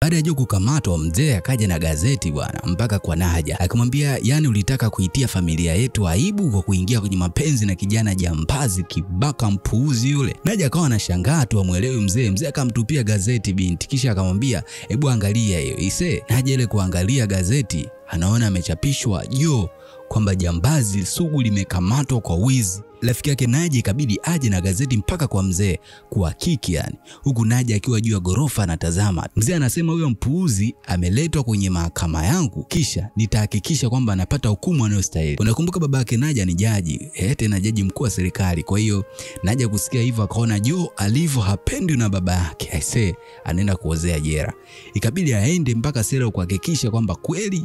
Baada ya Joe kukamatwa, mzee akaja na gazeti bwana mpaka kwa Naja, akamwambia yani ulitaka kuitia familia yetu aibu kwa kuingia kwenye mapenzi na kijana jambazi kibaka mpuuzi yule. Naja akawa anashangaa tu, amuelewi mzee. Mzee akamtupia gazeti binti, kisha akamwambia hebu angalia hiyo. Ise Naja ile kuangalia gazeti anaona amechapishwa Joe kwamba jambazi sugu limekamatwa kwa wizi. Rafiki yake Naja ikabidi aje na gazeti mpaka kwa mzee kuhakiki yani, huku Naja akiwa juu ya gorofa anatazama. Mzee anasema huyo mpuuzi ameletwa kwenye mahakama yangu, kisha nitahakikisha kwamba anapata hukumu anayostahili. Unakumbuka baba yake Naja ni jaji, tena jaji mkuu wa serikali. Kwa hiyo Naja kusikia hivyo akaona Joe alivyo hapendwi na baba yake, aisee anaenda kuozea jera. Ikabidi aende mpaka sela kuhakikisha kwamba kweli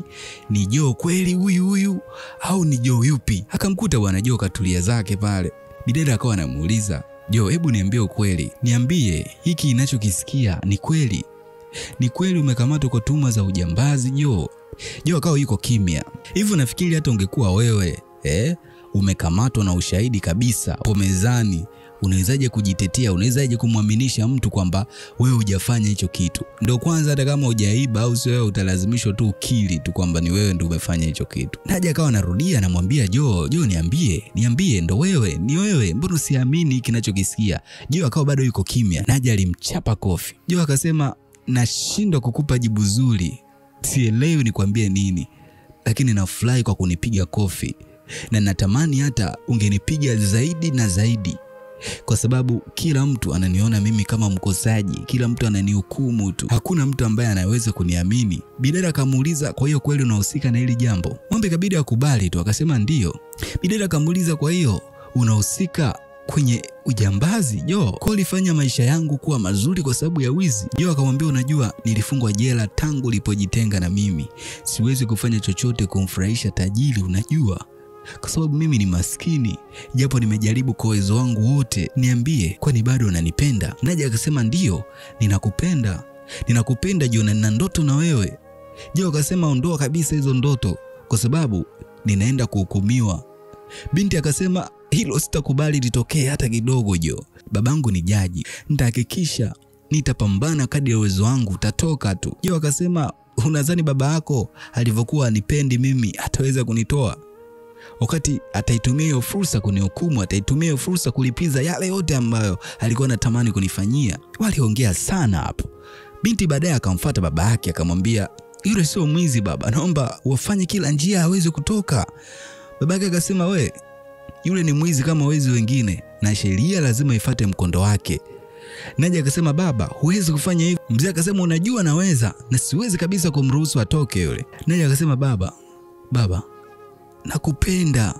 ni Joe, kweli huyu huyu au ni Joe yupi. Akamkuta bwana Joe katulia zake pale. Bidada akawa anamuuliza Joe, hebu niambie ukweli, niambie hiki ninachokisikia ni kweli? Ni kweli umekamatwa kwa tuhuma za ujambazi Joe? Joe akawa yuko kimya. Hivyo nafikiri hata ungekuwa wewe umekamatwa na ushahidi kabisa hapo mezani, unawezaje kujitetea? Unawezaje kumwaminisha mtu kwamba wewe hujafanya hicho kitu? Ndio kwanza hata kama hujaiba au sio wewe, utalazimishwa tu ukiri tu kwamba ni wewe ndio umefanya hicho kitu. Naja akawa anarudia anamwambia Joe, Joe niambie, niambie ndo wewe, ni wewe, mbona usiamini kinachokisikia? Joe akawa bado yuko kimya. Naja alimchapa kofi. Joe akasema nashindwa kukupa jibu zuri, sielewi nikwambie nini, lakini nafurahi kwa kunipiga kofi na natamani hata ungenipiga zaidi na zaidi, kwa sababu kila mtu ananiona mimi kama mkosaji, kila mtu ananihukumu tu, hakuna mtu ambaye anaweza kuniamini. Bidada akamuuliza kwa hiyo kweli unahusika na hili jambo? Mwambe ikabidi akubali tu, akasema ndio. Bidada akamuuliza kwa hiyo unahusika kwenye ujambazi Joe? Kwa ulifanya maisha yangu kuwa mazuri kwa sababu ya wizi? Joe akamwambia unajua nilifungwa jela tangu ulipojitenga na mimi, siwezi kufanya chochote kumfurahisha tajiri, unajua, kwa sababu mimi ni maskini, japo nimejaribu kwa uwezo wangu wote. Niambie, kwani bado unanipenda? Naja akasema ndio, ninakupenda, ninakupenda Joe, na nina ndoto na wewe. Joe akasema ondoa kabisa hizo ndoto, kwa sababu ninaenda kuhukumiwa. Binti akasema hilo sitakubali litokee hata kidogo Joe, babangu ni jaji, nitahakikisha nitapambana kadri ya uwezo wangu, utatoka tu. Joe akasema unadhani baba yako alivyokuwa anipendi mimi ataweza kunitoa? Wakati ataitumia hiyo fursa kunihukumu, ataitumia hiyo fursa kulipiza yale yote ambayo alikuwa anatamani kunifanyia. Waliongea sana hapo. Binti baadaye akamfuata baba yake akamwambia yule sio mwizi baba, naomba wafanye kila njia aweze kutoka. Babake akasema we, yule ni mwizi kama wezi wengine na sheria lazima ifate mkondo wake. Naja akasema baba, huwezi kufanya hivyo. Mzee akasema unajua naweza na siwezi kabisa kumruhusu atoke yule. Naja akasema baba, baba nakupenda,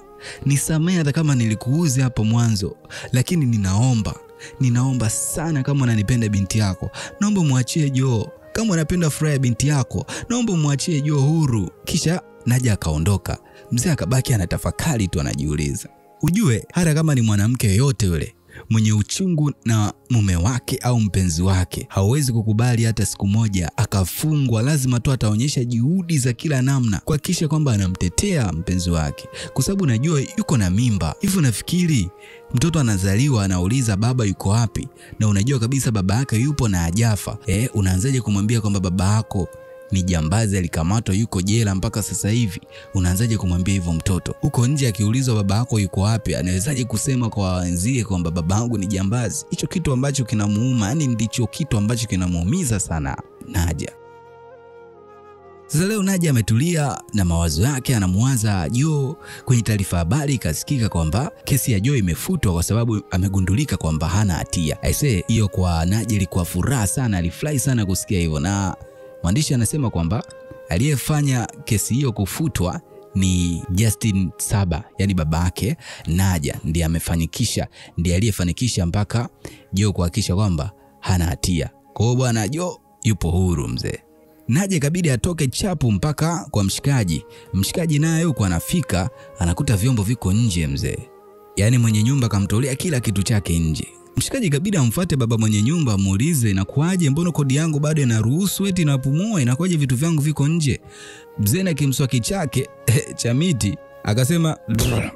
nisamehe hata kama nilikuuzi hapo mwanzo, lakini ninaomba, ninaomba sana, kama unanipenda binti yako, naomba muachie Joe. Kama unapenda furaha ya binti yako, naomba muachie Joe huru. Kisha Naja akaondoka. Mzee akabaki anatafakari tu, anajiuliza, ujue hata kama ni mwanamke yoyote yule mwenye uchungu na mume wake au mpenzi wake, hawezi kukubali hata siku moja akafungwa. Lazima tu ataonyesha juhudi za kila namna kuhakikisha kwamba anamtetea mpenzi wake, kwa sababu najua yuko na mimba. Hivyo nafikiri mtoto anazaliwa anauliza baba yuko wapi, na unajua kabisa baba yake yupo na hajafa. Unaanzaje kumwambia kwamba baba yako ni jambazi alikamatwa yuko jela mpaka sasa hivi? Unaanzaje kumwambia hivyo mtoto? Huko nje akiulizwa baba yako yuko wapi, anawezaje kusema kwa wenzie kwamba babangu ni jambazi? Hicho kitu ambacho kinamuuma, yani ndicho kitu ambacho kinamuumiza sana Naja. Sasa leo Naja ametulia na mawazo yake, anamuwaza Joe. Kwenye taarifa habari ikasikika kwamba kesi ya Joe imefutwa kwa sababu amegundulika kwamba hana hatia. Aisee, hiyo kwa Naja ilikuwa furaha sana, alifurahi sana kusikia hivyo. Na mwandishi anasema kwamba aliyefanya kesi hiyo kufutwa ni Justin Saba, yani babake Naja ndiye amefanikisha, ndiye aliyefanikisha mpaka Joe kuhakikisha kwamba hana hatia. Kwa hiyo bwana Joe yupo huru mzee. Naja ikabidi atoke chapu mpaka kwa mshikaji. Mshikaji naye huko anafika anakuta vyombo viko nje mzee. Yani mwenye nyumba kamtolea kila kitu chake nje. Mshikaji ikabidi amfuate baba mwenye nyumba amuulize, inakuaje, mbona kodi yangu bado inaruhusu eti inapumua, inakuaje vitu vyangu viko nje? Mzee na kimswaki chake cha miti akasema,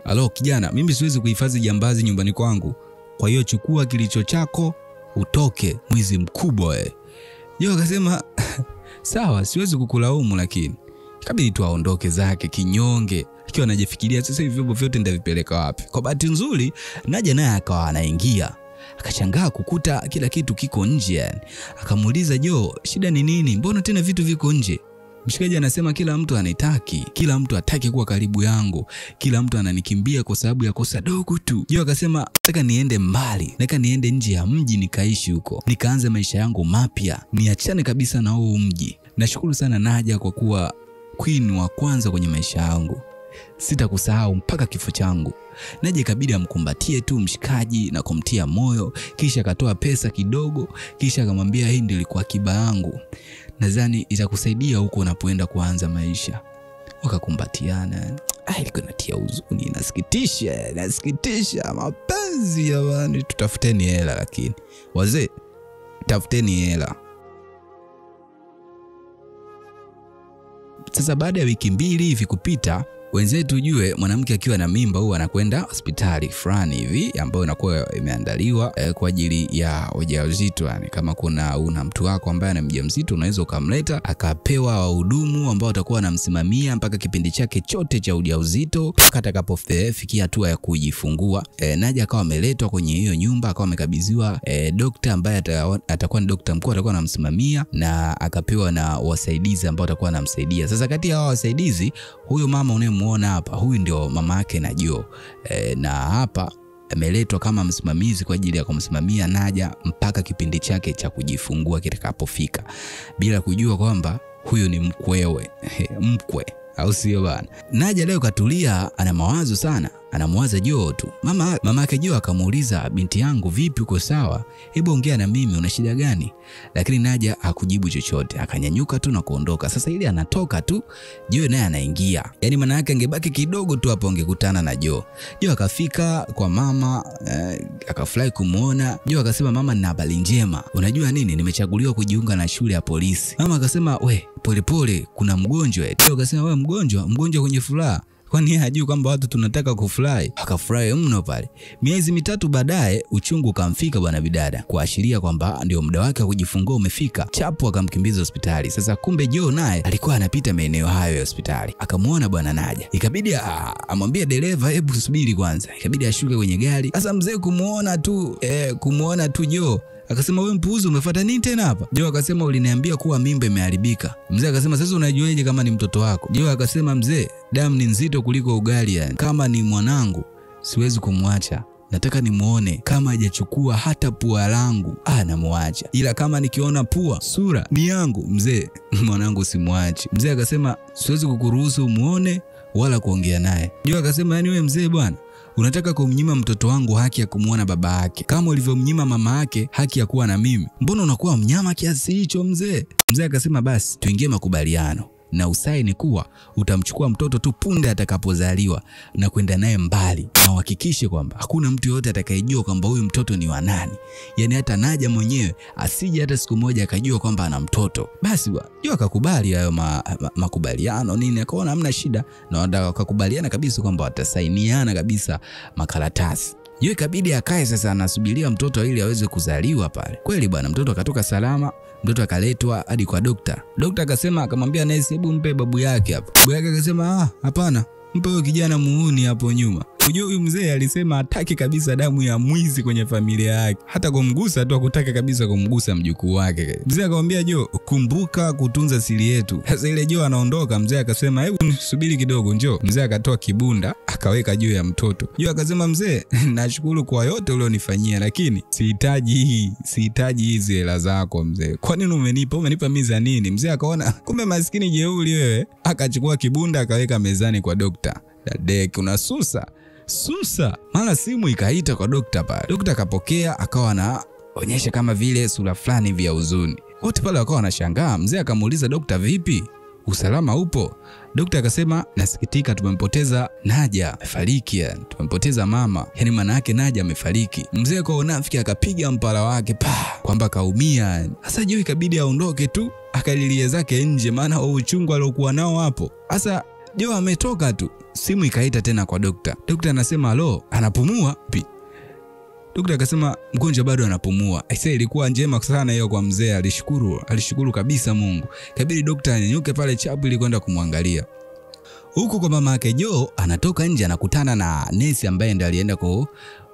alo kijana, mimi siwezi kuhifadhi jambazi nyumbani kwangu, kwa hiyo chukua kilicho chako utoke, mwizi mkubwa wewe. Yo akasema Sawa, siwezi kukulaumu, lakini ikabidi tu aondoke zake kinyonge, akiwa anajifikiria sasa hivi vyombo vyote nitavipeleka wapi. Kwa bahati nzuri Naja naye akawa anaingia, akashangaa kukuta kila kitu kiko nje yani. Akamuuliza Joe, shida ni nini? Mbona tena vitu viko nje? Mshikaji anasema kila mtu anitaki, kila mtu hataki kuwa karibu yangu, kila mtu ananikimbia kwa sababu ya kosa dogo tu. Joe akasema nataka niende mbali, nataka niende nje ya mji nikaishi huko, nikaanze maisha yangu mapya, niachane kabisa na huu mji. Nashukuru sana Naja kwa kuwa queen wa kwanza kwenye maisha yangu, sitakusahau mpaka kifo changu. Naja ikabidi amkumbatie tu mshikaji na kumtia moyo, kisha akatoa pesa kidogo, kisha akamwambia hii ndio ilikuwa akiba yangu, nadhani itakusaidia huko unapoenda kuanza maisha. Wakakumbatiana. Ilikuwa inatia huzuni, inasikitisha, inasikitisha mapenzi jamani. Tutafuteni hela, lakini wazee, tafuteni hela. Sasa baada ya wiki 2 hivi kupita, wenzetu ujue mwanamke akiwa na mimba huwa anakwenda hospitali fulani hivi ambayo inakuwa imeandaliwa kwa ajili ya ujauzito. Yani kama kuna una mtu wako ambaye ana mjamzito, unaweza ukamleta akapewa wahudumu ambao watakuwa wanamsimamia mpaka kipindi chake chote cha ujauzito mpaka atakapofikia hatua ya kujifungua. Naja akawa ameletwa kwenye hiyo nyumba, akawa amekabidhiwa dokta ambaye atakuwa ni dokta mkuu, atakuwa anamsimamia, na akapewa na wasaidizi ambao watakuwa wanamsaidia. Sasa kati ya hao wasaidizi, huyo mama unayemuona hapa, huyu ndio mama yake na Joe. Na hapa ameletwa kama msimamizi kwa ajili ya kumsimamia Naja mpaka kipindi chake cha kujifungua kitakapofika, bila kujua kwamba huyu ni mkwewe. Mkwe, au sio bana? Naja leo katulia, ana mawazo sana, anamwaza Joe tu. Mama yake Joe akamuuliza, binti yangu vipi, uko sawa? Hebu ongea na mimi, una shida gani? Lakini Naja hakujibu chochote, akanyanyuka tu na kuondoka. Sasa ile anatoka tu, Joe naye anaingia. Yaani maana yake angebaki kidogo tu hapo angekutana na Joe. Joe akafika kwa mama, akafurahi kumuona. Joe akasema, mama, nina habari njema. Unajua nini? Nimechaguliwa kujiunga na shule ya polisi. Mama akasema, we polepole, kuna mgonjwa. Joe akasema, we mgonjwa? Mgonjwa kwenye furaha? Kwani yeye hajui kwamba watu tunataka kufurahi? Akafurahi mno pale. Miezi 3 baadaye uchungu ukamfika bwana bidada, kuashiria kwamba ndio muda wake wa kujifungua umefika. Chapu akamkimbiza hospitali. Sasa kumbe Joe naye alikuwa anapita maeneo hayo ya hospitali, akamuona bwana Naja. Ikabidi amwambie dereva, hebu subiri kwanza. Ikabidi ashuke kwenye gari. Sasa mzee kumuona tu Joe akasema, wewe mpuuzi, umefuata nini tena hapa? Joe akasema, uliniambia kuwa mimba imeharibika. Mzee akasema, sasa unajuaje kama ni mtoto wako? Joe akasema, mzee, damu ni nzito kuliko ugali yani. Kama ni mwanangu siwezi kumwacha. Nataka nimuone kama hajachukua hata pua langu, namuacha. Ila kama nikiona pua sura ni yangu, mzee, mwanangu simwachi. Mzee akasema, siwezi kukuruhusu umuone wala kuongea naye. Joe akasema, yani wewe mzee bwana, unataka kumnyima mtoto wangu haki ya kumuona baba yake kama ulivyomnyima mama yake haki ya kuwa na mimi? Mbona unakuwa mnyama kiasi hicho mzee? Mzee akasema, basi tuingie makubaliano na usaini kuwa utamchukua mtoto tu punde atakapozaliwa na kwenda naye mbali, na uhakikishe kwamba hakuna mtu yote atakayejua kwamba huyu mtoto ni wa nani. Yani hata Naja mwenyewe asije hata siku moja akajua kwamba ana mtoto. Basi bwana, Joe akakubali hayo makubaliano nini, akaona hamna shida, na wakakubaliana kabisa kwamba watasainiana kabisa makaratasi. Joe ikabidi akae sasa anasubiria mtoto ili aweze kuzaliwa pale. Kweli bwana, mtoto akatoka salama. Mtoto akaletwa hadi kwa dokta. Dokta akasema, akamwambia nesi, hebu mpe babu yake hapo. Babu yake akasema, hapana, mpe huyo kijana muhuni hapo nyuma. Unajua huyu mzee alisema hataki kabisa damu ya mwizi kwenye familia yake. Hata kumgusa tu hakutaka kabisa kumgusa mjukuu wake. Mzee akamwambia Joe, kumbuka kutunza siri yetu. Sasa ile Joe anaondoka, mzee akasema, hebu subiri kidogo njoo. Mzee akatoa kibunda akaweka juu ya mtoto. Joe akasema, mzee, nashukuru kwa yote ulionifanyia, lakini sihitaji hizi hela zako mzee. Kwa nini umenipa? Umenipa mimi za nini? Mzee akaona kumbe maskini jeuri wewe. Akachukua kibunda akaweka mezani kwa dokta. Dadek, una susa. Mara simu ikaita kwa dokta pale. Dokta akapokea, akawa anaonyesha kama vile sura fulani hivi ya huzuni. Wote pale wakawa wanashangaa. Mzee akamuuliza dokta, vipi? Usalama upo? Dokta akasema, nasikitika, tumempoteza Naja, amefariki, tumempoteza mama. Yani maana yake Naja amefariki. Mzee kwa unafiki akapiga mpala wake pa, kwamba kaumia. Sasa Joe ikabidi aondoke tu, akalilia zake nje, maana uchungu aliokuwa nao hapo. Sasa Joe ametoka tu, simu ikaita tena kwa dokta. Dokta anasema, alo, anapumua? Daktari akasema mgonjwa bado anapumua. Aisee, ilikuwa njema sana hiyo kwa mzee, alishukuru, alishukuru kabisa Mungu. Kabidi daktari anyanyuke pale chapu ili kwenda kumwangalia. Huku kwa mama yake Joe anatoka nje anakutana na nesi ambaye ndiye alienda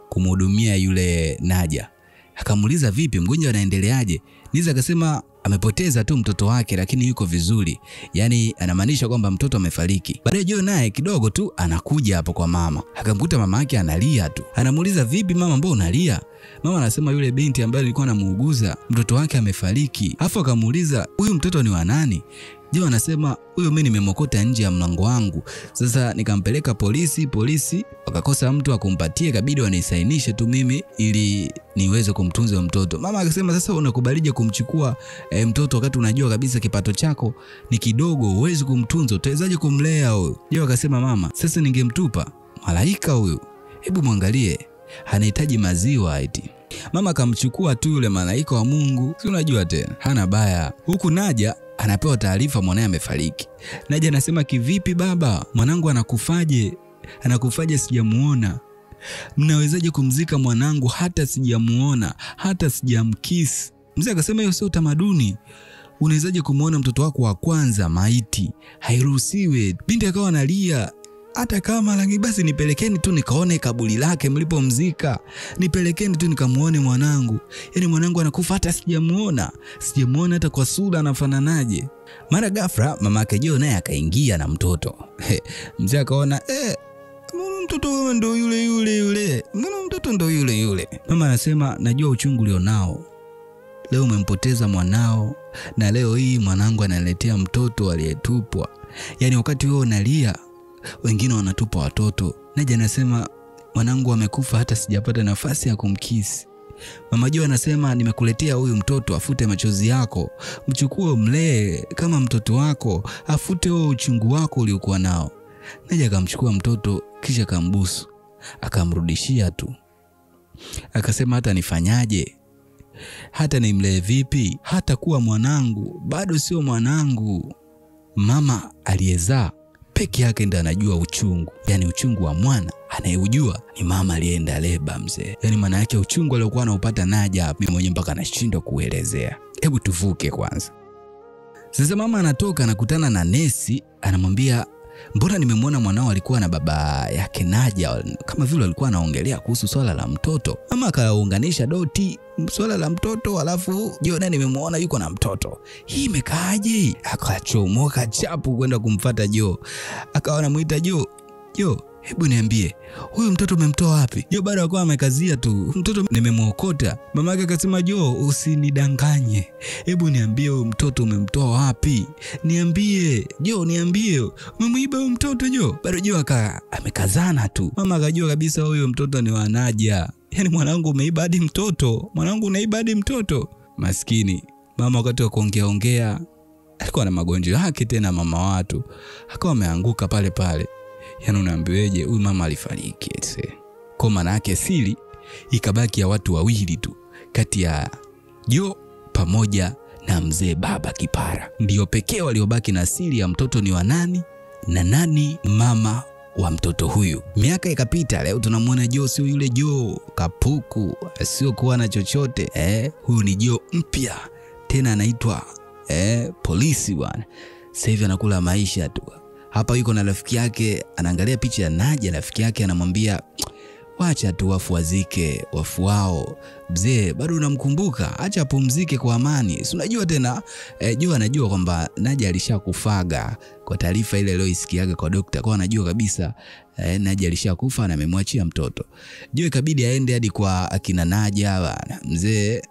kumhudumia yule Naja. Akamuuliza vipi mgonjwa anaendeleaje? Nesi akasema amepoteza tu mtoto wake lakini yuko vizuri. Yaani anamaanisha kwamba mtoto amefariki. Baadaye Joe naye kidogo tu anakuja hapo kwa mama. Akamkuta mama yake analia tu. Anamuuliza vipi mama, mbona unalia? Mama anasema yule binti ambaye alikuwa anamuuguza mtoto wake amefariki. Alafu akamuuliza huyu mtoto ni wa nani? Joe anasema huyo mimi nimemokota nje ya mlango wangu. Sasa nikampeleka polisi, polisi wakakosa mtu akumpatie, ikabidi wanisainishe tu mimi ili niweze kumtunza mtoto. Mama akasema sasa unakubalije kumchukua mtoto wakati unajua kabisa kipato chako ni kidogo, huwezi kumtunza, utawezaje kumlea huyu? Joe akasema mama, sasa ningemtupa malaika huyu, hebu muangalie anahitaji maziwa eti. Mama akamchukua tu yule malaika wa Mungu, si unajua tena hana baya. Huku Naja anapewa taarifa mwanae amefariki. Naja anasema kivipi baba, mwanangu anakufaje? Anakufaje sijamuona? Mnawezaje kumzika mwanangu hata sijamuona, hata sijamkiss? Mzee akasema hiyo sio utamaduni. Unawezaje kumuona mtoto wako wa kwanza maiti? Hairuhusiwi. Binti akawa analia, hata kama lakini basi nipelekeni tu nikaone kaburi lake mlipomzika. Nipelekeni tu nikamuone mwanangu. Yaani mwanangu anakufa hata sijamuona. Sijamuona hata kwa sura anafananaje. Mara ghafla mamake Joe naye akaingia na mtoto. Mzee akaona mtoto ndo yule yule yule. Mbona mtoto ndo yule yule? Mama anasema najua uchungu ulionao. Leo umempoteza mwanao na leo hii mwanangu analetea mtoto aliyetupwa. Yaani wakati wewe unalia wengine wanatupa watoto. Naja anasema mwanangu amekufa hata sijapata nafasi ya kumkisi. Mama Joe anasema nimekuletea huyu mtoto afute machozi yako, mchukue umlee kama mtoto wako, afute huo uchungu wako uliokuwa nao. Naja akamchukua mtoto kisha akambusu, akamrudishia tu. Akasema hata nifanyaje? Hata nimlee vipi? Hata kuwa mwanangu bado sio mwanangu. Mama aliyezaa peke yake ndiye anajua uchungu. Yaani uchungu wa mwana anayeujua ni mama aliyeenda leba mzee. Yaani maana yake uchungu aliokuwa anaupata Naja mimi mwenyewe mpaka anashindwa kuelezea. Hebu tuvuke kwanza. Sasa mama anatoka anakutana na nesi, anamwambia mbona nimemwona mwanao alikuwa na baba yake Naja kama vile alikuwa anaongelea kuhusu swala la mtoto. Mama akaunganisha doti swala la mtoto alafu Joe naye nimemuona yuko na mtoto. Hii imekaaje? Akachomoka chapu kwenda kumfuata Joe. Akawa anamuita Joe, Joe, hebu niambie, huyu mtoto umemtoa wapi? Joe bado alikuwa amekazia tu, mtoto nimemuokota. Mamake akasema Joe, usinidanganye. Hebu niambie huyu mtoto umemtoa wapi? Niambie, Joe, niambie. Umemuiba huyu mtoto Joe? Bado Joe amekazana tu. Mama akajua kabisa huyu mtoto ni wa Naja. Yaani mwanangu umeiba hadi mtoto. Mwanangu unaiba hadi mtoto. Maskini. Mama wakati wa kuongea ongea alikuwa na magonjwa yake tena mama watu. Akawa ameanguka pale pale. Yaani unaambiweje huyu mama alifariki etse. Kwa maana yake siri ikabaki ya watu wawili tu, kati ya Joe pamoja na mzee baba kipara. Ndio pekee waliobaki na siri ya mtoto ni wa nani na nani mama wa mtoto huyu. Miaka ikapita, leo tunamuona Joe sio yule Joe kapuku asiyokuwa na chochote. Huyu ni Joe mpya tena anaitwa polisi bwana. Sasa hivi anakula maisha tu. Hapa yuko na rafiki yake, anaangalia picha ya Naja, rafiki yake anamwambia wacha tu wafu wazike wafu wao. Mzee bado unamkumbuka, acha apumzike kwa amani. Si unajua tena Joe anajua kwamba Naja alishakufaga kwa taarifa ile aliyoisikiaga kwa daktari. Kwa anajua kabisa Naja alishakufa na amemwachia mtoto. Joe ikabidi aende hadi kwa akina Naja bana. Mzee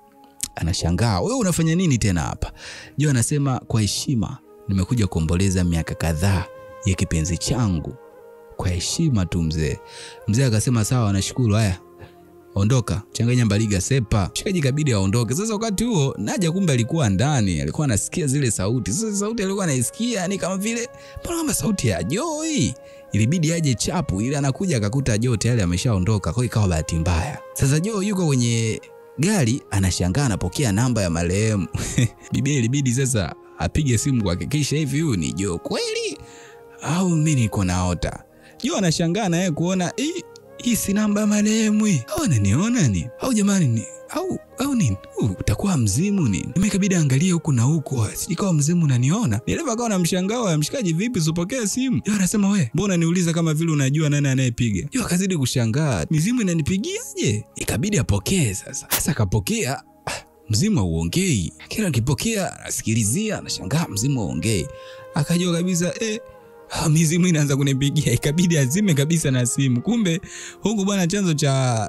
anashangaa, wewe unafanya nini tena hapa? Joe anasema kwa heshima nimekuja kuomboleza miaka kadhaa ya kipenzi changu. Kwa heshima tu mzee. Mzee akasema sawa, nashukuru, haya ondoka, changanya mbaliga sepa. Shikaji kabidi aondoke. Sasa wakati huo Naja kumbe alikuwa ndani, alikuwa anasikia zile sauti. Sasa sauti alikuwa anaisikia ni kama vile mbona kama sauti ya Joe. Ilibidi aje chapu, ile anakuja akakuta Joe tayari ameshaondoka. Kwa hiyo ikawa bahati mbaya. Sasa Joe yuko kwenye gari anashangaa anapokea namba ya marehemu. Bibi ilibidi sasa apige simu kuhakikisha hivi huyu ni Joe kweli au mimi niko naota. Joe anashangaa na yeye kuona Hii si namba marehemu hii. Au ananiona ni? Au jamani ni? Au nini? Utakuwa mzimu nini? Nimekabidi angalie huku na huku. Sijikawa mzimu unaniona. Dereva akawa anamshangaa, mshikaji vipi usipokee simu? Yeye anasema we, mbona niuliza kama vile unajua nani anayepiga? Yeye akazidi kushangaa, mizimu inanipigiaje? Ikabidi apokee sasa. Sasa akapokea, mzimu hauongei. Kila akipokea anasikilizia, anashangaa mzimu hauongei. Akajua kabisa mizimu inaanza kunipigia. Ikabidi azime kabisa na simu. Kumbe huku bwana chanzo cha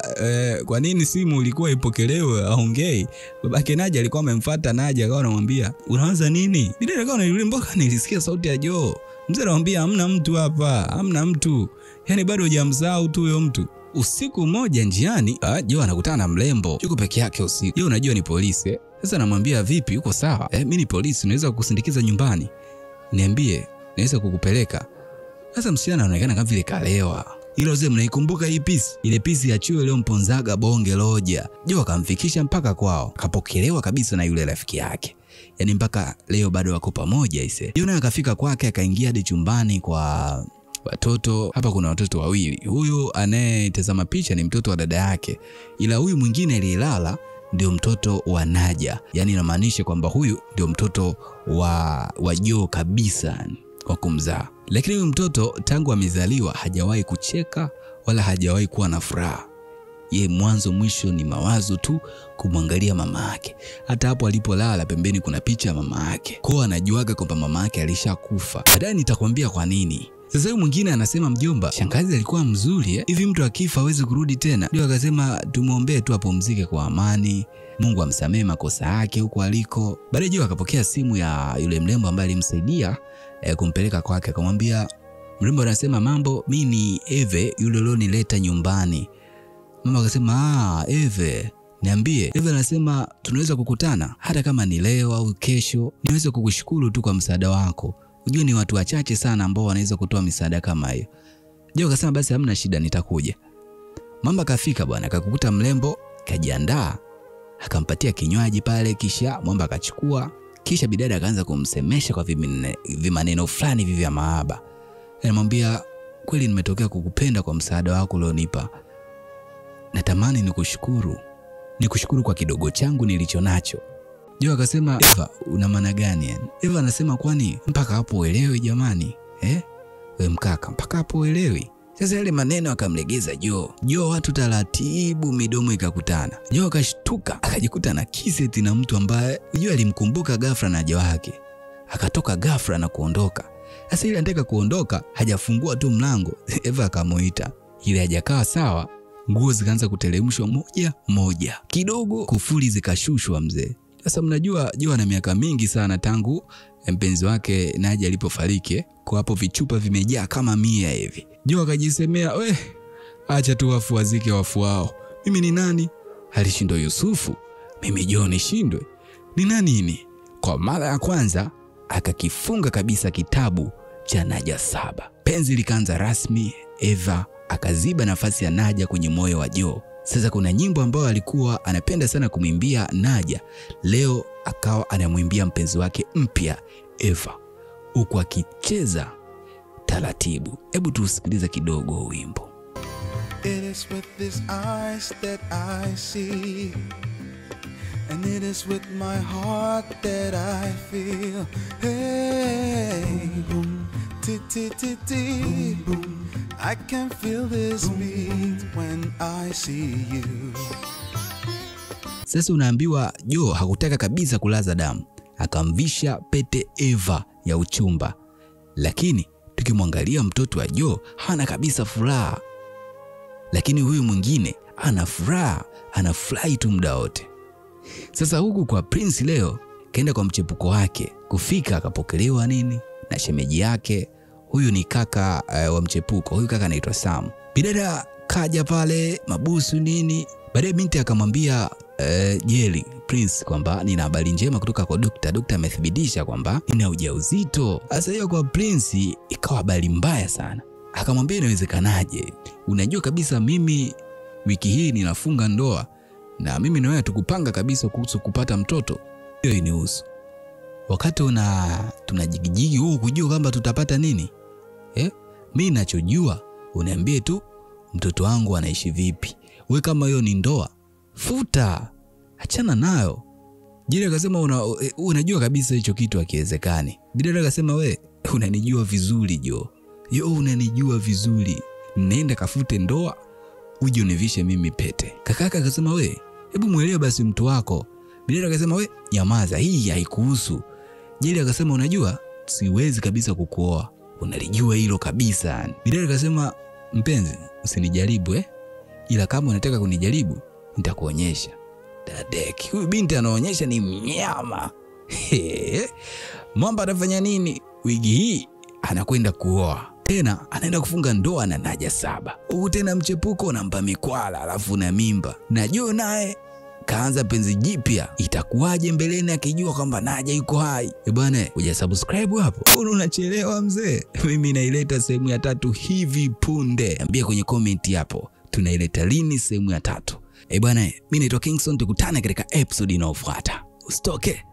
kwa nini simu ilikuwa ipokelewe aongei, babake Naja alikuwa amemfuata Naja akawa anamwambia unaanza nini? Bila akawa anauliza mbona nilisikia sauti ya Joe. Mzee anamwambia hamna mtu hapa, hamna mtu. Yaani bado hujamsahau tu huyo mtu. Usiku mmoja njiani, Joe anakutana na mlembo. Yuko peke yake usiku. Joe unajua ni polisi. Sasa anamwambia vipi, uko sawa? Mimi ni polisi, naweza kukusindikiza nyumbani. Niambie, naweza kukupeleka. Sasa msichana anaonekana kama vile kalewa. Ilo zee mnaikumbuka hii pisi? Ile pisi ya chuo ile mponzaga bonge loja. Joe akamfikisha mpaka kwao. Kapokelewa kabisa na yule rafiki yake. Yaani mpaka leo bado wako pamoja ise. Joe naye akafika kwake akaingia hadi chumbani kwa watoto. Hapa kuna watoto wawili. Huyu anayetazama picha ni mtoto wa dada yake. Ila huyu mwingine aliyelala ndio mtoto wa Naja. Yaani inamaanisha kwamba huyu ndio mtoto wa Joe kabisa kwa kumzaa. Lakini huyu mtoto tangu amezaliwa hajawahi kucheka wala hajawahi kuwa na furaha. Ye mwanzo mwisho ni mawazo tu kumwangalia mama yake. Hata hapo alipolala pembeni kuna picha ya mama yake. Kwa anajuaga kwamba mama yake alishakufa. Baadaye nitakwambia kwa nini. Sasa huyu mwingine anasema mjomba, shangazi alikuwa mzuri hivi mtu akifa hawezi kurudi tena. Ndio akasema tumuombee tu apumzike kwa amani, Mungu amsamee makosa yake huko aliko. Baadaye Joe akapokea simu ya yule mrembo ambaye alimsaidia kumpeleka kwake. Akamwambia mrembo anasema mambo, mimi ni Eve yule alionileta nyumbani. Mama akasema Eve, niambie. Eve anasema tunaweza kukutana hata kama ni leo au kesho, niweze kukushukuru tu kwa msaada wako. Unajua ni watu wachache sana ambao wanaweza kutoa misaada kama hiyo. Joe akasema basi hamna shida nitakuja. Mama kafika bwana, akakukuta mrembo kajiandaa, akampatia kinywaji pale, kisha mwamba akachukua, kisha bidada akaanza kumsemesha kwa vimaneno fulani hivi vya mahaba. Anamwambia kweli nimetokea kukupenda kwa msaada wako ulionipa. Natamani nikushukuru. Nikushukuru kwa kidogo changu nilichonacho. Joe akasema Eva una maana gani yani? Eva anasema kwani mpaka hapo uelewi jamani? We mkaka mpaka hapo uelewi. Sasa yale maneno akamlegeza Joe. Joe watu taratibu midomo ikakutana. Joe akashtuka akajikuta na kiseti na mtu ambaye Joe alimkumbuka ghafla na Joe wake. Akatoka ghafla na kuondoka. Sasa ile anataka kuondoka hajafungua tu mlango, Eva akamuita. Ile hajakaa sawa, nguo zikaanza kuteremshwa moja moja. Kidogo kufuli zikashushwa mzee. Sasa mnajua Joe ana miaka mingi sana tangu mpenzi wake Naja alipofariki, kwa hapo vichupa vimejaa kama 100 hivi. Joe akajisemea we, acha tu wafu wazike wafu wao. Mimi ni nani? Alishindwa Yusufu, mimi Joe nishindwe? Ni nani ni? Kwa mara ya kwanza akakifunga kabisa kitabu cha Naja 7. Penzi likaanza rasmi. Eva akaziba nafasi ya Naja kwenye moyo wa Joe. Sasa kuna nyimbo ambayo alikuwa anapenda sana kumwimbia Naja, leo akawa anamwimbia mpenzi wake mpya Eva, huku akicheza taratibu. Hebu tusikilize kidogo wimbo. It is with these eyes that I see, and it is with my heart that I feel. Hey, boom, t t t t, boom. I can feel this beat when I see you. Sasa unaambiwa Joe hakutaka kabisa kulaza damu, akamvisha pete Eva ya uchumba. Lakini tukimwangalia mtoto wa Joe hana kabisa furaha. Lakini huyu mwingine ana furaha, anafurahi tu muda wote. Sasa huku kwa Prince leo kaenda kwa mchepuko wake. Kufika akapokelewa nini na shemeji yake. Huyu ni kaka wa mchepuko. Huyu kaka anaitwa Sam. Bidada kaja pale mabusu nini. Baadaye binti akamwambia Jerry Prince kwamba nina habari njema kutoka kwa dokta. Dokta amethibitisha kwamba nina ujauzito. Sasa hiyo kwa Prince ikawa habari mbaya sana. Akamwambia inawezekanaje? Unajua kabisa mimi wiki hii ninafunga ndoa na mimi na wewe tukupanga kabisa kuhusu kupata mtoto. Hiyo inihusu. Wakati tunajigijigi huko kujua kwamba tutapata nini? Mimi ninachojua uniambie tu Mtoto wangu anaishi vipi? We kama hiyo ni ndoa, futa, achana nayo. Jerry akasema unajua kabisa hicho kitu hakiwezekani. Bidada akasema we unanijua vizuri Jo. Yo unanijua vizuri. Nenda kafute ndoa uje univishe mimi pete. Kakaka akasema we hebu muelewe basi mtu wako. Bidada akasema we nyamaza, hii haikuhusu. Jerry akasema unajua siwezi kabisa kukuoa. Unalijua hilo kabisa. Bidada akasema mpenzi usinijaribu ila kama unataka kunijaribu nitakuonyesha. Dadeki, huyu binti anaonyesha ni mnyama. Mwamba atafanya nini? Wiki hii anakwenda kuoa. Tena anaenda kufunga ndoa na Naja 7. Huyu tena mchepuko unampa mikwala alafu na mimba. Na Joe naye kaanza penzi jipya. Itakuwaje mbeleni akijua kwamba Naja yuko hai? Bwana, hujasubscribe hapo? Unachelewa mzee. Mimi naileta sehemu ya 3 hivi punde. Niambie kwenye comment hapo, tunaileta lini sehemu ya 3? Bwana, mimi naitwa Kingson, tukutane katika episode inayofuata. Usitoke.